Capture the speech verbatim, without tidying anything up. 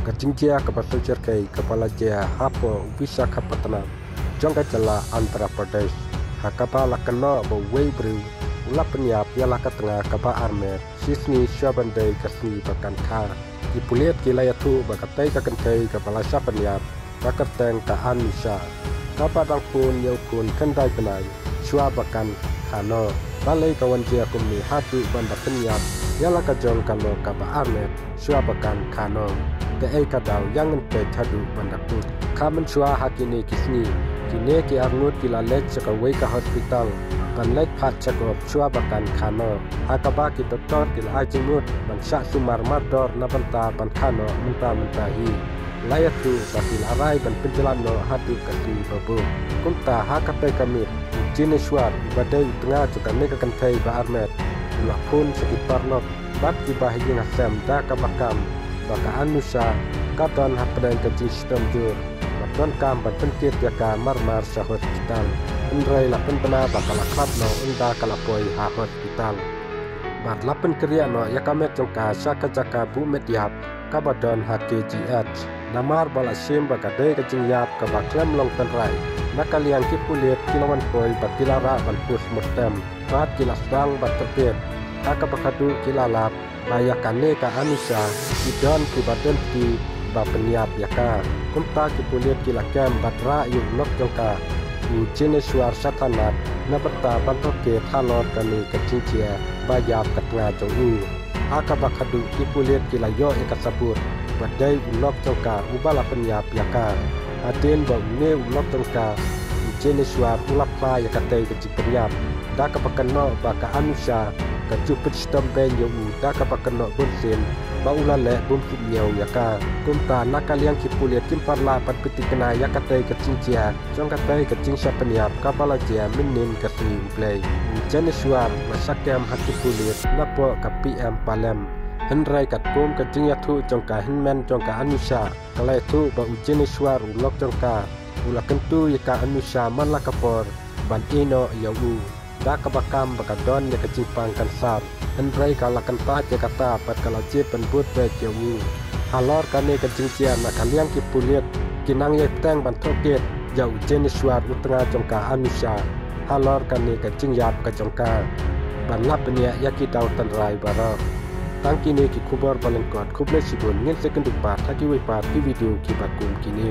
Ka jingjia kaba sngewsarong kaba la jia hapoh u Visakhapatnam jong ka jylla Andhra Pradesh, ha kaba la kynnoh ba uwei u briew u la pynïap ïa la ka tnga kaba armet shisngi shuwa ban dei ka sngi ba kan kha. Ki pulit ki la ïathuh ba katei ka kynthei kaba la shah pynïap ka kyrteng ka Anusha, kaba dang pun ïa u khun khyndai bnai shuwa ba kan kha noh. Balei ka wan jia kumne haduh ban da pynïap ïa la ka jong ka lok kaba armet shuwa ba kan kha noh? Kaei ka daw? Ïa ngin peit haduh ban da kut. Kha mynshuwa ha kine ki sngi, kine ki arngut ki la leit sha kawei ka hospital ban leit phah check up shuwa ba kan kha noh, ha kaba ki doktor ki la ai jingmut ban shah sumar mardor na bynta ban kha noh mynta mynta hi. La ïathuh ba ki la rai ban pynjlan noh haduh ka sngi ba bud. Kumta ha katei ka miet, u Jineshwar uba dei u tnga jong kane ka kynthei ba armet u la phone sha ki paralok bad kiba ha ïing ha sem da kaba kam ba ka Anusha ka don hapdeng ka jingshitom jur, bad donkam ban pynkit ïa ka marmar sha hospital. Hynrei la pynbna ba ka la khlad noh ynda ka la poi ha hospital. Bad la pynkhreh noh ïa ka met jong ka sha ka jaka buh met ïap kaba don ha K G H, namar ba la shim ba ka dei ka jingïap kaba khlem long tynrai. Na ka liang ki pulit ki la wan poi bad ki la rah ban postmortem bad ki la sdang ban tohkit, ha kaba khatduh ki la lap ba ïa kane ka Anusha ki don kiba don kti ba pynïap ïa ka. Kumta ki pulit ki la kem bad rah ïa u lok jong ka, u Jineshwar sha thana na bynta ban tohkit halor kane ka jingjia ba ïap ka tnga jong u. Ha kaba khatduh ki pulit ki la ïoh ïa ka sabut ba dei u lok jong ka uba la pynïap ïa ka. Hadien ba une u lok jong ka, u Jineshwar u la phla ïa katei ka jingpynïap da kaba kynnoh ba ka Anusha ka ju pynshitom beiñ ïa u da kaba kynnoh bunsien ba u la leh bym sngewthuh ïa ka. Kumta na ka liang ki pulit kim pat lah ban pynthikna ïa katei ka jingjia jong katei ka jingshah pynïap kaba la jia mynnin ka sngi U Blei. U Jineshwar u la shah kem ha ki pulit napoh ka P M Palem. Hynrei katkum ka jingïathuh jong ka hynmen jong ka Anusha, ka la ïathuh ba u Jineshwar u lok jong ka u la kyntu ïa ka Anusha man la ka por ban ïehnoh ïa u, da kaba kam ba ka don ïa ka jingpang kansar. Hynrei ka la kyntait ïa kata bad ka la jied ban bud beit ïa u. Halor kane ka jingjia na ka liang ki pulit ki nang ïai bteng ban tohkit ïa u Jineshwar u tnga jong ka Anusha halor kane ka jingïap ka jong ka, ban lah pynïap ïa ki daw tynrai baroh. Tang kine ki khubor ba lyngkot, khublei shibun, ngin sa ïakynduh pat ha kiwei pat ki video kiba kum kine.